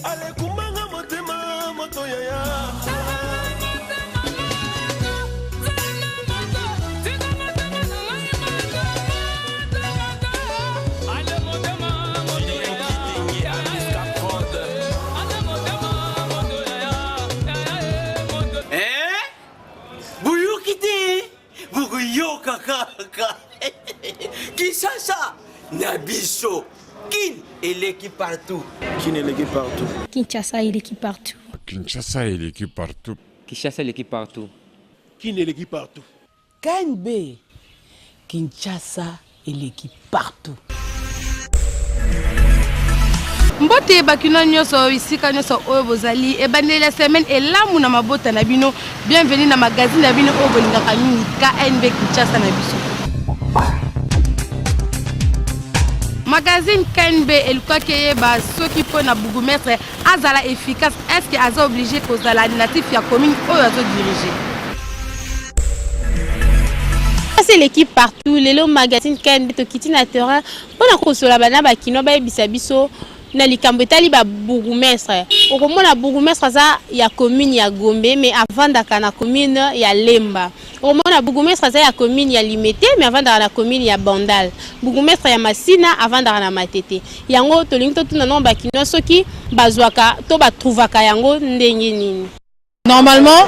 Alekumbanga motema moto yaya. Eh? Boyoki te bokoyoka kaka Kinshasa na biso Kin eleki partout. Kin eleki partout. Kinshasa eleki partout. Kinshasa eleki partout. Kinshasa eleki partout. Kin eleki partout. KNB Kinshasa eleki partout. Mbote bakino nyonso esika nyonso oyo bozali ebandeli ya semaine elamu na mabota na bino bienvenue na magazine na bino oyo bolingaka mingi KNB Kinshasa na biso. Magazine KNB elukaki eyeba soki mpo na bourgmestre azala efficace est ce que aza oblige kozala natif ya commune oyo azo diriger. Kasi eleki partout lelo magazine KNB tokiti na terrain mpo na kosola bana bakinois bayebisa biso na likambo etali ba bourgmestre. Okomona bourgmestre aza ya commune ya Gombe mais avandaka na commune ya Lemba. Okomona bourgmestre aza ya commune ya Limete mais avandaka na commune ya Bandal. Bourgmestre ya Masina avandaka na Matete. Yango tolingi totuna nano ba kinois soki bazwaka to ba trouvaka yango ndenge nini. Normalement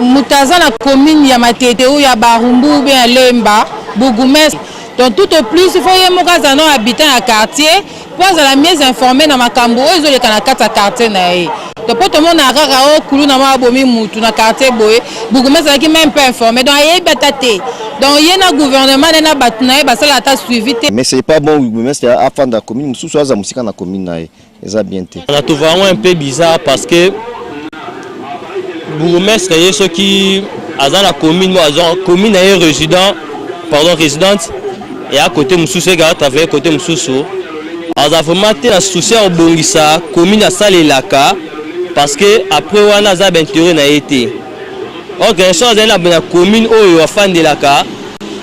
moto aza na commune ya Matete ou ya Barumbu ou bien ya Lemba, bourgmestre, donc tout au plus il faut ye moko azala nano habitant ya quartier mpo azala mieux informe na makambo oyo ezoleka na kati ya quartier na ye. Donc mpo tomonaka kaka o kuluna moko abomi mutu na quartier boye, bourgmestre azalaki meme pas informe, donc ayebi ata te. Donc ye na gouvernement na ye na bato na ye basala ata suivi te. Mais c'est pas bon bourgmestre afanda commune mosusu aza mosika na commune na ye. Eza bien te. Na trouve yango un peu bizarre parce que bourgmestre ye soki aza na commune mo aza commune na ye résident pardon résidente ya côté mosusu eke atravaille côté mosusu aza vraiment te na souci ya kobongisa commune asalelaka parce que après wana aza baintérêt na ye te. Ok soki azali na commune oyo afandelaka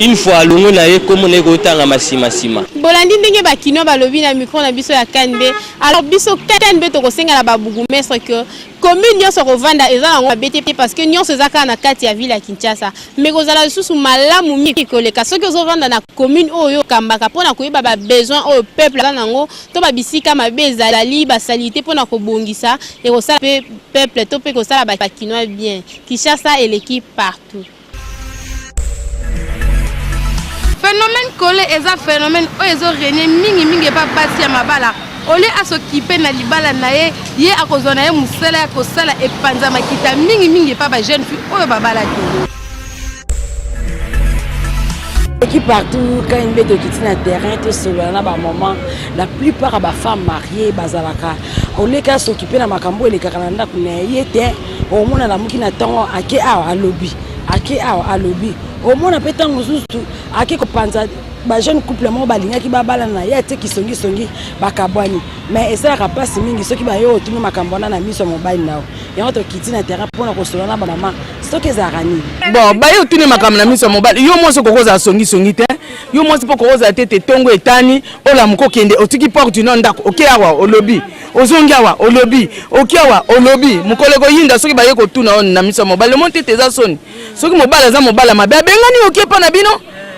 une fois alongwe na ye kombo na ye ekotangama sima sima. Bolandi ndenge ba kinois balobi na micro na biso ya KNB. Alors biso KNB tokosenga na ba bourgmestre que commune nionso kovanda eza nango mabe te parce que nionso eza kaka na kati ya ville ya Kinshasa. Mais kozala lisusu malamu mingi koleka soki ozovanda na commune oyo okambaka pona koyeba ba besoins oyo peuple aza nango to ba bisika mabe ezali ba salite pona kobongisa ekosala pe peuple to pe kosala ba kinois bien. Kinshasa eleki partout. Phenomène colle eza phenomène oyo ezo régner mingi mingi epa basi ya mabala. Au lieu a s'occuper na libala na ye, ye akozwa na ye mosala ya kosala epanza makita mingi mingi epa ba jeune fille oyo babala te. Qui partout KNB tokiti na terrain tosolola na ba maman la plupart ya ba femmes mariées bazalaka oleka s'occuper na makambo elekaka na ndako na ye te omona alamuki na ntongo ake awa alobi ake awa alobi omona mpe ntango mosusu ake kopanza ba jeune couple moko balingaki babalana na ye atie kisongisongi bakabwani mais esalaka mpasi mingi soki baye otuni makambo wana na miso ya mobali na yo yango tokiti na terrain mpona kosolola na bamama soki ezalaka nini bon baye otuni makambo na miso ya mobali yo mwasi okoki kozala songisongi te yo mwasi mpo okoki kozala te te ntongo etani olamuka okende otiki porte no ndako oke awa olobi ozongi awa olobi oke awa olobi mokolo ekoyinda soki baye kotuna yo na miso ya mobali omoni te ete eza soni soki mobali aza mobali ya mabe abengani oke epa na bino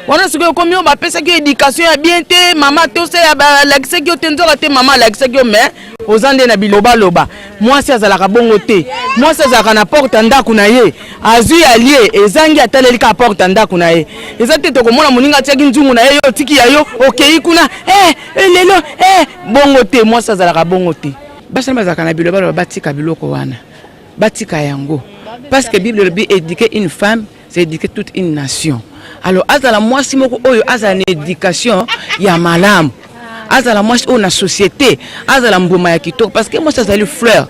wana soki okomi oyo bapesaki yo éducation ya bien te mama tose alakisaki yo te nzoka te mama alakisaki yo mais oza nde na bilobaloba mwasi azalaka bongo te mwasi azalaka na porte ya ndako na ye azwi alie ezangi ataleli kaka porte ya ndako na ye eza te tokomona moninga atiaki nzungu na ye yo otiki ya yo okei kuna eh, eh, lelo eh, bongo te mwasi azalaka bongo te basi wana bazalaka na bilobaloba batika biloko wana batika yango parce que bible elobi éduquer une femme c'est éduquer toute une nation alors azala mwasi moko oyo azala na éducation ya malamu azala mwasi oyo na société azala mbuma ya kitoko parce que mwasi azali fleur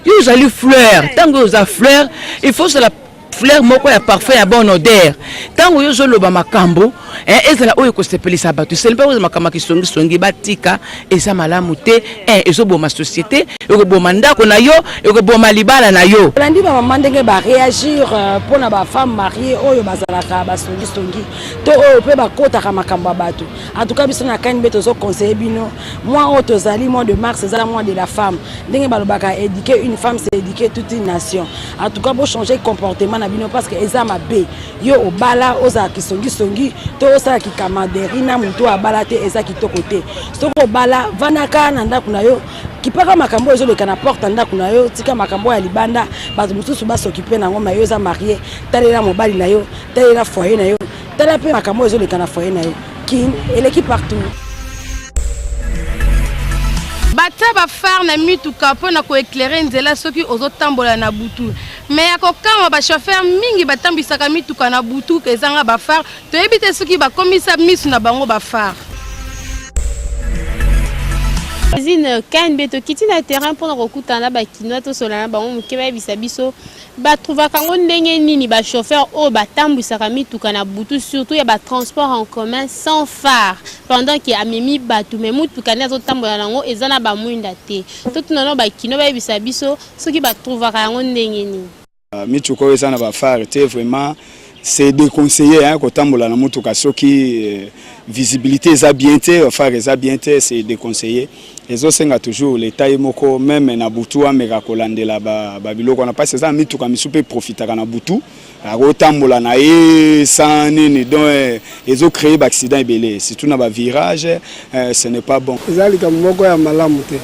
yo ozali fleur ntango oyo oza fleur il faut ozala fleur moko ya parfum ya bonne odeur. Ntango yo ozoloba makambo eh, ezala oyo ekosepelisa bato, esali mpe kozala makambo ya kisongisongi, batika, eza malamu te eh, ezoboma société, ekoboma ndako na yo, ekoboma libala na yo. Olandi ba mama ndenge ba réagir mpo na ba femme mariée oyo bazalaka basongisongi to oyo mpe bakotaka makambo ya bato. En tout cas biso na KNB tozo conseiller bino, mois oyo tozali mois de mars eza mois de la femme, ndenge balobaka éduquer une femme c'est éduquer toute une nation. En tout cas bo changer comportement na bino parce que eza mabe. Yo obala ozala kisongisongi to osala kikamaderie na moto abala te, eza kitoko te. Soki obala vandaka na ndako na yo, kipaka makambo oyo ezoleka na porte ya ndako na yo, tika makambo ya libanda bato mosusu basokipe nango. Ma yo eza marie, talela mobali na yo, talela foyer na yo, tala mpe makambo oyo ezoleka na foyer na yo. Kin eleki partout. Batia ba phare na mituka mpo na ko eclairer nzela soki ozotambola na butu. Mais ya kokamwa ba chauffeur mingi batambwisaka mituka na butu ezanga ba phare, toyebi te soki bakomisa misu na bango ba phare. Cuisine KNB tokiti na terrain mpona kokutana na bakinois tosolola na bango moke bayebisa biso batrouvaka yango ndenge nini ba chauffeur oyo batambwisaka mituka na butu surtout ya ba transport en commun sans phare pendant que amemi bato mais mutuka nde azotambola nango eza na ba mwinda te. Totuna nao bakinois bayebisa biso soki batrouvaka yango ndenge nini. Mituka oyo eza na ba phare te vraiment c'est déconseillé hein, kotambola na mutuka soki visibilité eza bien te, phare eza bien te, c'est déconseillé. Ezosenga toujours l'état ye moko même na butu ameka kolandela ba biloko wana parce eza na mituka misusu mpe profitaka na butu akotambola na ye sans nini, donc ezo créer ba accident ebele surtout na ba virage, ce n'est pas bon. Eza likambo moko ya malamu te.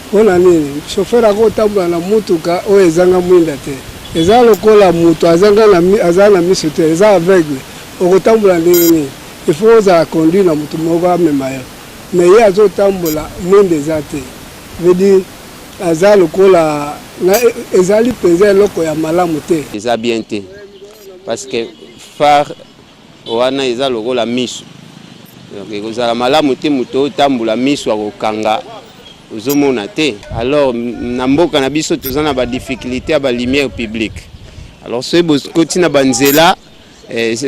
Mpona nini chauffeur akotambola na mutuka oyo ezanga mwinda te? Eza lokola moto aza na miso te, eza aveugle, okotambola ndenge nini? Il faut ozala conduit na moto moko amema yo, mais ye azotambola mwinda eza te, veut dire aza lokola ezali mpenza eloko ya malamu te. Eza bien te parce que phare wana eza lokola miso, donc ekozala malamu te moto otambola miso akokanga ozomona te. Alors na mboka na biso toza na ba difficulté ya ba lumière publique, alors soki bokoti na banzela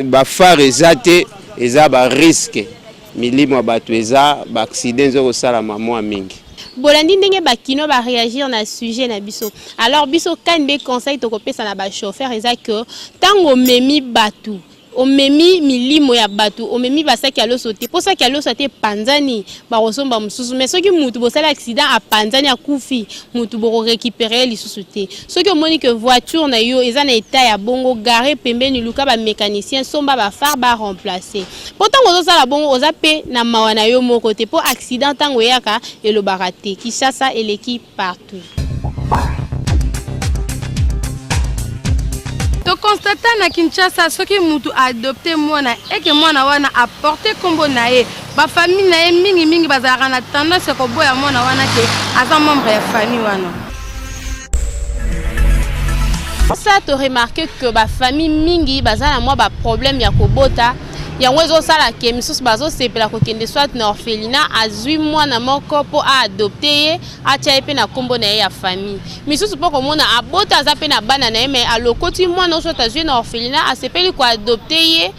ba phare eza te, eza ba risque milimo ya bato, eza ba accident ezokosalama mwa mingi. Bolandi ndenge bakino ba réagir na sujet na biso. Alors biso KNB conseil tokopesa na ba chauffeur eza que tango omemi bato, omemi milimo ya bato, omemi basaki ya loso te, po saki ya loso te epanzani bakosomba mosusu, mais soki mutu bosali accident apanzani akufi, mutu boko récupérer lisusu te. Soki omoni que voiture na yo eza na état ya bongo, gare pembeni, luka ba mécanicien, somba ba phare ba remplacer. Po ntango ozosala bongo oza pe na mawa na yo moko te, po accident ntango eyaka elobaka te. Kinshasa eleki partout. Toconstata na Kinshasa soki mutu a adopte mwana eke mwana wana aporte kombo na ye, ba famille na ye mingi mingi bazalaka na tendance ya koboya mwana wana ke aza membre ya famille wana. Ça to remarquer que ba famille mingi baza na mwa ba problème ya kobota, yango ezosala ke misusu bazosepela kokende soit na orphelinat, azwi mwana moko mpo aadopte ye, atia ye mpe na nkombo na ye ya famille. Misusu mpo komona abota aza mpe na bana na ye, mais alokoti mwana soit azwi ye na orphelinat, asepeli koadopte ye,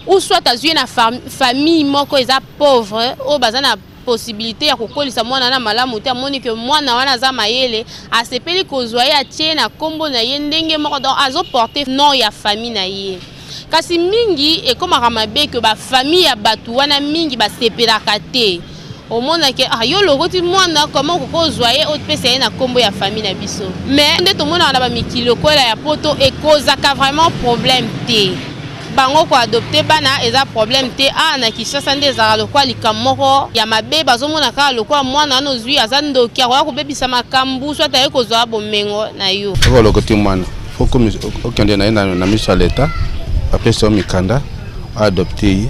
ou soit azwi ye na famille moko eza pauvre oyo baza na possibilité ya kokolisa mwana wana malamu te, amoni ke mwana wana aza mayele, asepeli kozwa ye, atie ye na nkombo na ye ndenge moko, donc azoporte nom ya famille na ye. Kasi mingi ekomaka mabe ke bafamille ya bato wana mingi basepelaka te, omonake ah, yo lokoti mwana koma okoki kozwa ye opesa ye na nkombo ya famille na biso. Mais nde tomonaka na bamikili lokola ya poto ekozaka vraiment problème te, bango koadopte bana eza problème te. Ah, na Kinshasa nde ezalaka lokola likambo moko ya mabe, bazomona kaka lokola mwana wana ozwi aza ndoki, akoya kobebisa makambo, soit aye kozwa bomengo na yo. Soki olokoti mwana, faut okende na ye na miso ya leta, bapesa yo mikanda aadopte ye.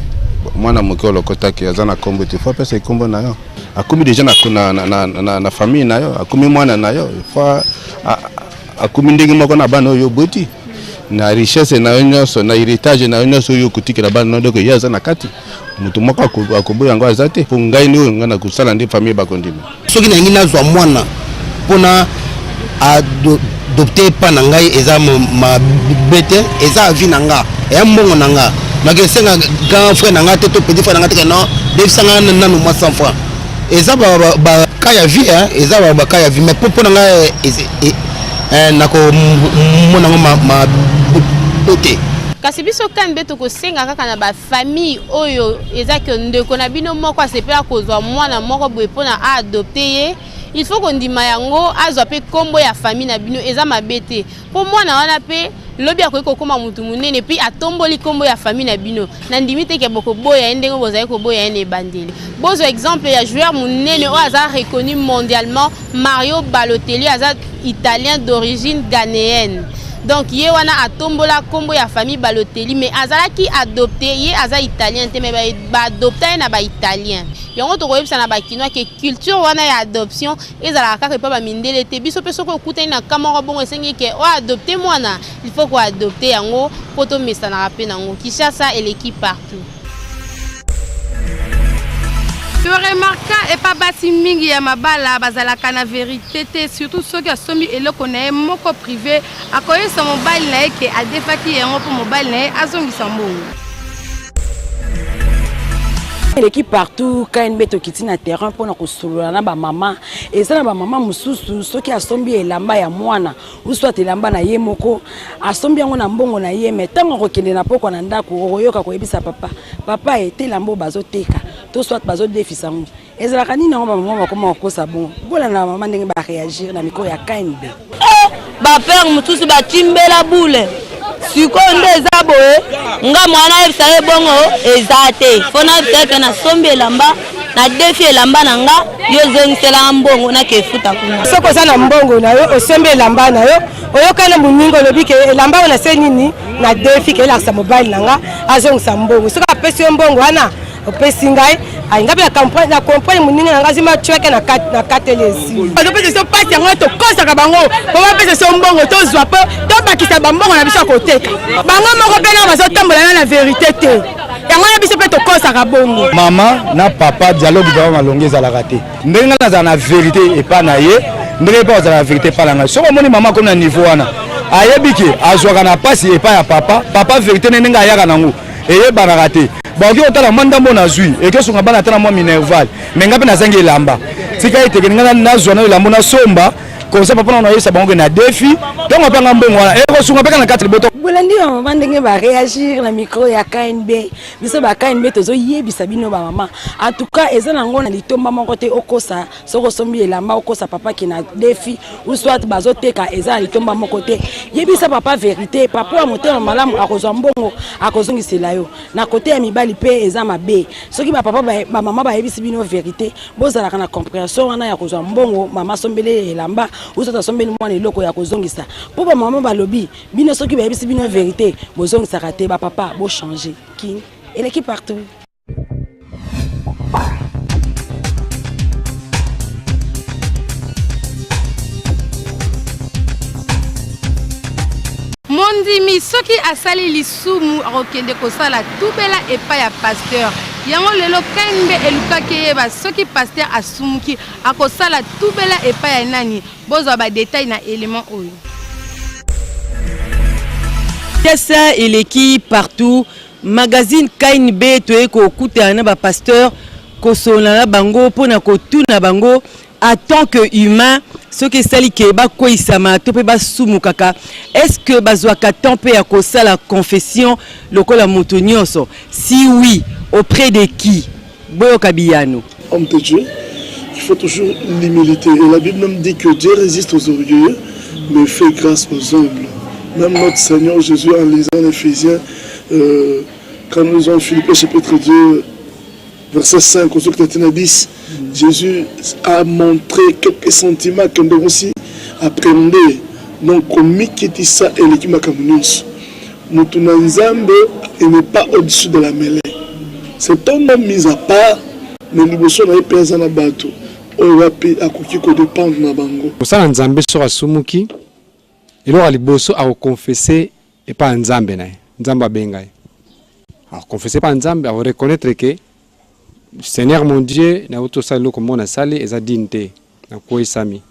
Mwana moke olokotaki aza na nkombo te, faut apesa nkombo na yo, akomi déjà na famille na yo, akomi mwana na yo, faut akomi ndenge moko na bana oyo oboti, na richesse na yo nyonso, na héritage na yo nyonso oyo okotikela bana na, donc ye aza na kati, moto moko akoboya yango aza te, mpo ngai nde oyo ngai na kosala nde famille bakondima. Soki nalingi nazwa mwana mpona adopte. Koadopte epa na ngai eza mabe te, eza avis na nga, eya mbongo na nga. Nake senga grand frère na nga te to petit frère na nga te ke non, defisa nga nanu mwa 100 francs. Eza ba ba, ba cas ya vie hein, eza ba, ba cas ya vie mais po na nga eh, nako mona ngo ma, ma te. Kasi biso KNB tokosenga kaka na ba famille oyo eza ke ndeko na bino moko asepela kozwa mwana moko boye mpona a adopte ye, il faut kondima yango, azwa mpe kombo ya famille na bino, eza mabe te mpo mwana wana mpe lobi akoki kokoma mutu monene mpe atomboli kombo ya famille na bino. Nandimi te ke bokoboya ye ndenge bozali koboya ye na ebandeli. Bozwa exemple ya joueur monene oyo aza reconnu mondialement, Mario Balotelli, aza italien d'origine ghanéenne. Donc ye wana atombola kombo ya famille Balotelli, mais azalaki adopté, ye aza italien te mais ba adopta ye na ba italien. Yango tokoyebisa na ba kinois ke culture wana ya adoption ezalaka kaka epa ba mindele te. Biso pe soki okutani na cas moko bongo esengi ke o adopte mwana, il faut ko adopte yango po tomesanaka pe nango. Kinshasa eleki partout. To remarka epa basi mingi ya mabala bazalaka na verite te, surtout soki asombi eloko na ye moko prive, akoyebisa mobali na ye ke adefaki yango po mobali na ye azongisa mbongo. Eleki partout KNB tokiti na terrain mpona kosolola na bamama. Eza na bamama mosusu soki asombi elamba ya mwana ou soit elamba na ye moko, asombi yango na mbongo na ye, mais ntango akokende na pokwa na ndako, okoyoka koyebisa papa, papa ete elamba oyo bazoteka to soit bazodefisa yango. Ezalaka nini yango bamama bakoma kokosa bongo? Bolanda bamama ndenge ba réagir na micro ya KNB. Ba père mosusu batimbela boule sikoyo nde eza boye, nga mwana nayebisa ye bongo eza te, fo nayebisa ye ke nasombi elamba na defi elamba na nga, yo ozongiselanga mbongo nake efuta kuna. Soki oza na mbongo na yo osombi elamba na yo, oyoka na moninga olobi ke elamba oyo nase nini na defi ke elakisa mobali na nga azongisa mbongo. Soki apesi yo mbongo wana opesi ngai, ayi nga mpe na comprendre moninga na nga azwi matweke na kateli esili. Bazopesa biso mpasi yango tokosaka bango mpo bapesa biso mbongo tozwa mpo tobakisa bambongo na biso ya koteka. Bango moko mpe nao bazotambola na na verite te, yango wana biso mpe tokosaka bongo. Mama na papa dialogue vraiment malongi ezalaka te. Ndenge ngai nazala na verite epa na ye, ndenge mpe azala na verite epa na ngai. Soki omoni mama akomi na niveau wana, ayebi ke azwaka na mpasi epa ya papa, papa verite nde ndenge ayaka nango eyebanaka te. Bakoki kotala mwa ndambo nazwi ekesunga bana ata na mwa minerval, me ngai mpe nazangi elamba. Tika ete ke ngai nazwa na elamba nasomba comme ça papa na nayebisa bango ke na defi ntango apanga mbongo wana ekosunga mpe kaka na kati liboto. Bolandi ba mama ndenge ba réagir na micro ya KNB. Biso ba KNB tozoyebisa bino ba mama, en tout cas eza nango na litomba moko te okosa soki osombi elamba okosa papa ke na defi ou soit bazoteka, eza na litomba moko te. Yebisa papa verite, papa ya motema malamu akozwa mbongo akozongisela yo. Na kote ya mibali pe eza mabe soki ba papa ba mama bayebisi bino verite, bozalaka na comprehension wana ya kozwa mbongo mama asombeli elamba ou soit asombeli mwana eloko ya kozongisa. Po ba mama balobi bino soki bayebisi bino verite bozongisaka te, ba papa bo changer. Kin eleki partout. Mondimi soki asali lisumu akokende kosala tubela epai ya pasteur. Yango lelo KNB elukaki eyeba soki pasteur asumuki akosala tubela epai ya nani? Bozwa ba details na element oyo. Kinshasa eleki partout. Magazine KNB toye kokutana na ba pasteurs, kosolola na bango mpo na kotuna bango en tant que humain soki esali ke bakweyisama to mpe basumukaka, est-ce que bazwaka temps mpe ya kosala confession lokola moto nyonso? Si oui, auprès de qui? Boyoka biyano. Homme de Dieu, il faut toujours l'humilité. Et la Bible même dit que Dieu résiste aux orgueilleux, mais fait grâce aux humbles. Même notre Seigneur Jésus, en lisant l'Éphésiens, quand nous lisons Philippiens chapitre 2, verset 5 au 10, Jésus a montré quelques sentiments que nous devons aussi appréhender. Donc, komikitisa eleki makambo nyonso. Moto na Nzambe, il n'est pas au-dessus de la mêlée. C'est un homme mis à part, mais liboso na ye mpe aza na bato oyo wapi akoki kodépendre na bango. Mosala Nzambe soki asumuki, eloko ya liboso akoconfesse epai ya Nzambe na ye. Nzambe abenga ye, akoconfesse epai ya Nzambe, akoreconnaitre ke Seigneur mon Dieu, nauti osala eloko moko nasali eza digne te, nakweyisami.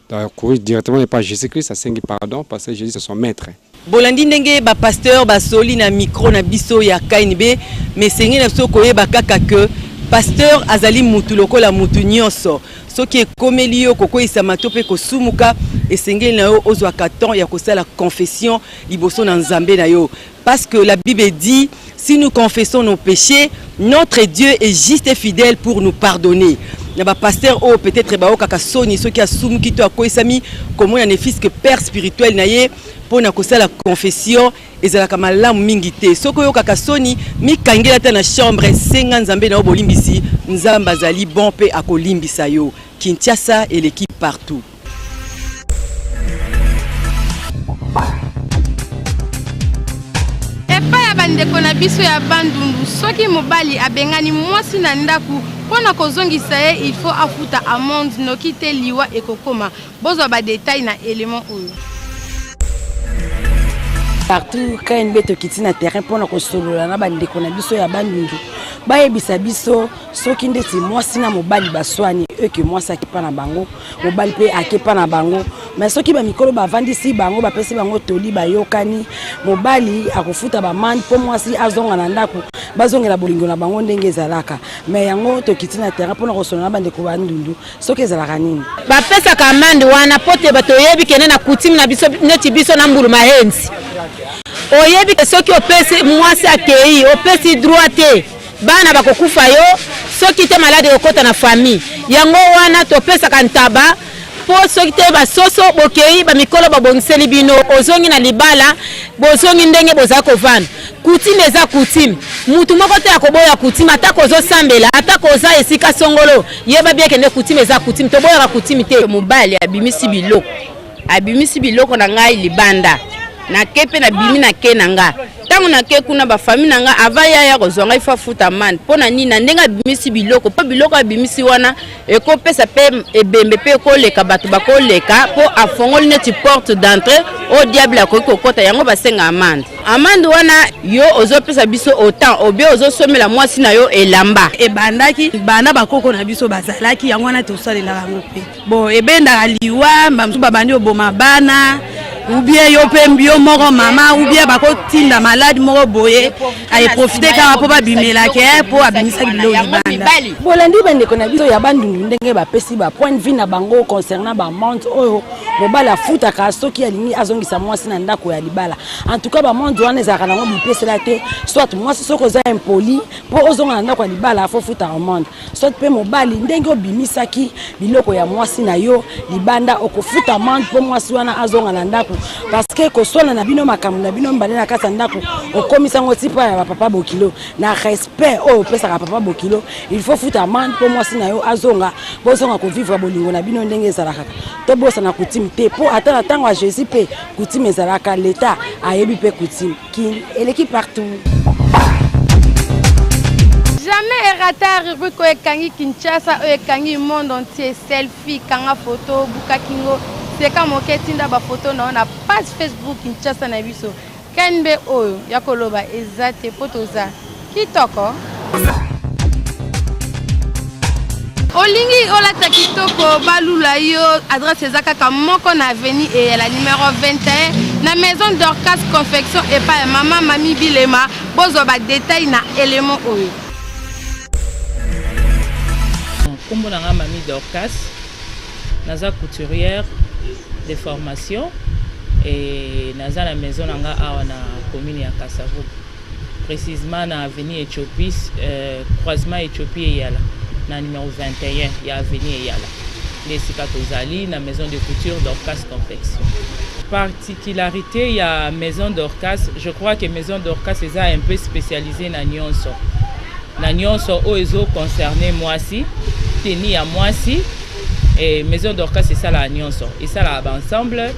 Donc akourir directement epa Jesus Christ asengi pardon parce que Jesus c'est son maitre. Bolandi ndenge ba pasteurs basoli na micro na biso ya KNB, mais esengeli na biso koyeba kaka que pasteur azali mutu lokola mutu nionso. Soki ekomeli yo kokweyisama to pe kosumuka, esengeli na yo ozwaka temps ya kosala confession liboso na Nzambe na yo. Parce que la Bible dit, si nous confessons nos peches, notre Dieu est juste et fidèle pour nous pardonner. Na ba pasteurs oyo peut-être baokaka soni soki asumuki to akweyisami komona ne fils que père spirituel na ye mpo na kosala confession ezalaka malamu mingi te. Soki oyokaka soni, mikangela ata na chambre, senga Nzambe na yo bolimbisi, Nzambe azali bon mpe akolimbisa yo. Kinshasa eleki partout. Epai ya bandeko na biso ya Bandundu, soki mobali abengani mwasi na ndako mpo na kozongisa ye il faut afuta amende noki te liwa ekokoma. Bozwa ba details na element oyo. Partout KNB tokiti na terrain mpo na kosolola na bandeko na biso ya Bandundu bayebisa biso soki ndeti mwasi na mobali baswani eke mwasi akepa na bango mobali mpe akepa na bango me soki bamikolo bavandisi bango bapesi bango toli bayokani mobali akofuta bamande mpo mwasi azonga na ndako bazongela bolingo na bango ndenge ezalaka me yango tokiti na terrain mpona kosolola na bandeko bandundu soki ezalaka nini bapesaka amande wana mpo te toyebi kende na coutume na biso neti biso na mbulu mahenzi oyebi ke soki opesi mwasi akei opesi droit te bana bakokufa yo soki te malade ekokota na famille yango wana topesaka ntaba mpo soki te basoso bokei bamikolo babongiseli bino ozongi na libala bozongi ndenge bozali kovanda Coutume eza coutume. Mutu moko te akoboya coutume ata ko ozo sambela ata ko oza esika songolo yeba bien kende coutume eza coutume toboyaka coutume te. Mobali abimisi biloko abimisi biloko na ngai libanda nake mpe nabimi nake na nga ntango nake kuna bafami na nga avant ye aya kozwa ngai fo afuta amande mpo na nini na ndenge abimisi biloko mpo biloko abimisi wana ekopesa mpe ebembe mpe ekoleka bato bakoleka mpo afongoli neti porte d'entrée oyo diable akoki kokota yango basenga amande amande wana yo ozopesa biso autant obie ozosomela mwasi na yo elamba ebandaki banda bakoko na biso bazalaki yango wana tosalelaka yango mpe bon ebendaka liwa bamosusu babandi oboma bana ubie yo mpe yo moko mama ubie bakotinda malade moko boye aeprofite kaka mpo babimelake mpo abimisaki biloko libanda. Bolandi bandeko na biso ya Bandundu ndenge bapesi ba point de vue na bango concernant ba amende oyo mobali afutaka soki alingi azongisa mwasi na ndako ya libala. En tout cas ba amende wana ezalaka nango bipesela te, soit mwasi soki oza impoli mpo ozonga na ndako ya libala fo futa amende, soit mpe mobali ndenge obimisaki biloko ya mwasi na yo libanda okofuta amende mpo mwasi wana azonga na ndako, parce que koswana na bino makambo na bino mibale na kati ya ndako okomisa yango tipa ya bapapa bokilo na respect oyo opesaka papa bokilo il faut futa amende mpo mwasi na yo azonga bozonga kovivre bolingo na bino ndenge ezalaka. Tobosana coutume te mpo ata na ntango ya Jésus mpe coutume ezalaka, l'etat ayebi mpe coutume. Kin eleki partout. Jamais erata rubrique oyo ekangi Kinshasa oyo ekangi monde entier selfie kanga photo buka kingo seka moke tinda ba photo na yo na page Facebook Kinshasa na biso KNB oyo ya koloba eza te po toza kitoko. Olingi olata kitoko balula yo adresse eza kaka moko na avenue Eyala numero 21 na maison Dorcas confection epai ya mama Mami Bilema bozwa ba detail na element oyo. Nkombo na nga Mami Dorcas, naza couturière de formation et naza na maison na nga awa na commune ya Kasavubu. Precisement na avenue Ethiopie, euh, croisement Ethiopie Eyala na numero 21 ya avenue Eyala nde esika tozali na maison de couture Dorcas Confection. Particularité ya maison Dorcas, je crois que maison Dorcas eza un peu spécialisée na nyonso na nyonso oyo ezo concerner mwasi, tenue ya mwasi. Et maison Dorcas esalaka nyonso, esalaka ba ensemble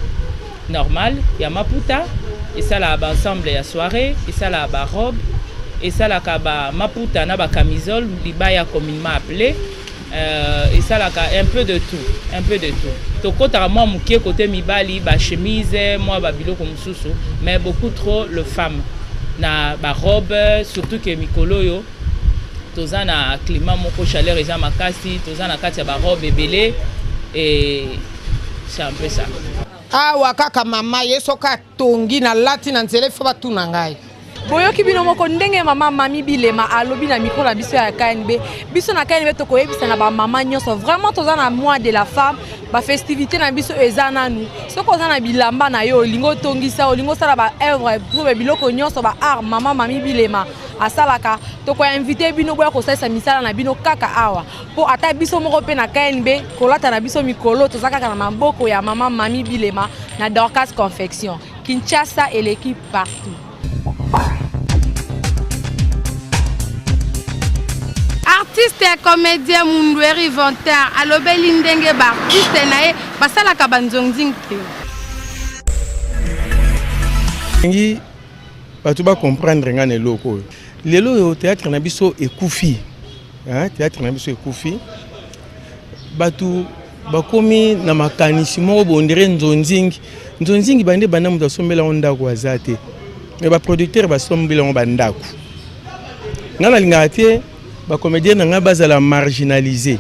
normal ya maputa, esalaka ba ensemble ya soiree, esalaka ba robe, esalaka ba maputa na ba camisole libaya communement appelé, euh, esalaka un peu de tout, un peu de tout. Tokotaka mwa moke kote mibali ba chemise mwa ba biloko mosusu, mais beaucoup trop le femme na ba robe, surtout que mikolo oyo toza na climat moko chaleur eza makasi, toza na kati ya ba robe ebele et C'est un peu ça. Awa kaka mama ye soki atongi nalati na nzela ifo batuna ngai. Boyoki bino moko ndenge mama Mami Bilema alobi na micro na biso ya KNB. Biso na KNB tokoyebisa na ba mama nyonso vraiment toza na mois de la femme, ba festivité na biso eza nanu. Soki oza na bilamba na yo olingi otongisa, olingi osala ba œuvre pour biloko nyonso ba art mama Mami Bilema asalaka, toko inviter bino boya kosalisa misala na bino kaka awa. Po ata biso moko pe na KNB kolata na biso mikolo toza kaka na maboko ya mama Mami Bilema na Dorcas Confection. Kinshasa eleki partout. Artiste ya comédien Mundweri Vantar alobeli ndenge ba artiste na ye basalaka ba nzongzing te. Ngi bato ba comprendre nga na eloko oyo. Lelo oyo théâtre na biso ekufi. Hein, théâtre na biso ekufi. Bato bakomi na makanisi moko bondire nzonzingi nzonzingi bande banda moto asombela yango ndako aza te me baproducteur basombela yango bandako. Ngai nalingaka te bacomédien na ngai bazala marginalise.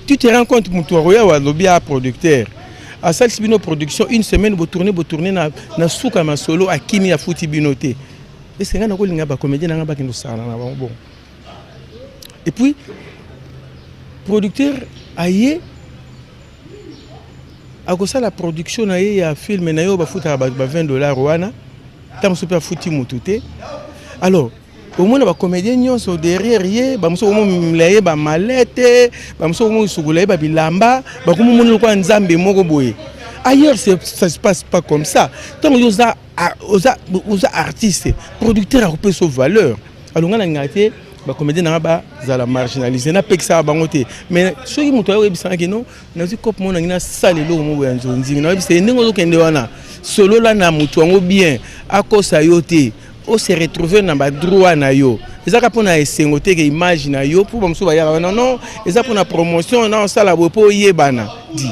Tu te rends compte moto akoya alobi a producteur asalisi bino production une semaine botourne botourne na, na suka masolo akimi afuti bino te. Ese ngai nakolinga bacomédien na ngai bakende kosakana na bango bongo? Et puis producteur aye akosala production na ye ya film na ye oyo bafutaka bato ba 20 dollars wana, ntango mosusu mpe afuti motu te. Alors omona bacomédien nyonso derrière ye, bamosusu bakomomela ye bamalete, bamosusu bakomosukola ye babilamba, bakomomona lokola nzambe moko boye. Ailleurs ça se passe pas comme ça. Ntango yo oza, oza, oza artiste, producteur akopesa yo valeur. Alors nga nalingaka te bacomédien nanga bazala marginalise, napekisaka bango te. Mais soki moto aye oyebisanga ke non, nazwi cope moko nangi nasala eloko moko ya nzonzingi, nayebisa ye ndenge ozokende wana, solola na moto yango bien, akosa yo te, ose retrouver na badroit na yo. Eza kaka mpona esengo te ke image na yo mpo bamosusu bayaka wana, non, eza mpona promotion na osala boye mpo oyebana di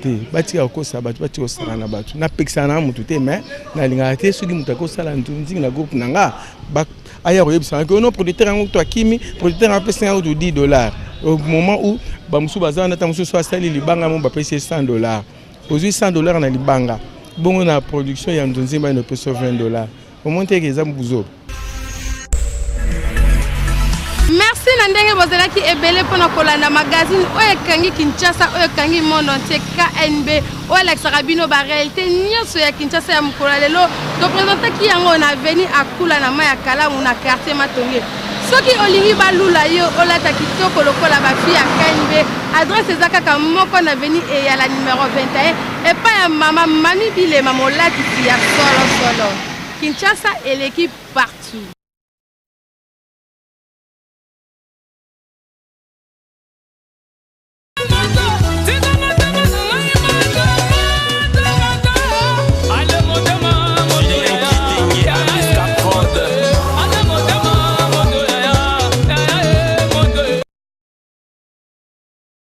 te. Batika kokosa bato, batika kosaka na bato. Napekisaka na motu te, mais nalingaka te soki moto akosala nzonzingi na groupe na nga aya koyebisaka ke ono producteur yango to akimi, producteur yango apesi yango to 10 dollars au moment où bamosusu baza wana, ta mosusu asali libanga mo bapesi ye 100 dollars, ozwi 100 dollars na libanga bongo na production ya nzonzingi bayino opesi yo 20 dollars, omoni te ke eza buzoba. Merci na ndenge bozalaki ebele mpona kolanda magazine oyo ekangi Kinshasa, oyo ekangi monde entier, KNB, oyo elakisaka bino ba réalité nyonso ya Kinshasa ya mokolo ya lelo. Topresentaki yango na avenue Akula na mai ya Kalamu na quartier Matonge. Soki olingi balula yo olata kitoko lokola ba fille ya KNB, adresse eza kaka moko na avenue Eyala numero 21 epai ya mama Mami Bilema, molatisi ya solo solo. Kinshasa eleki.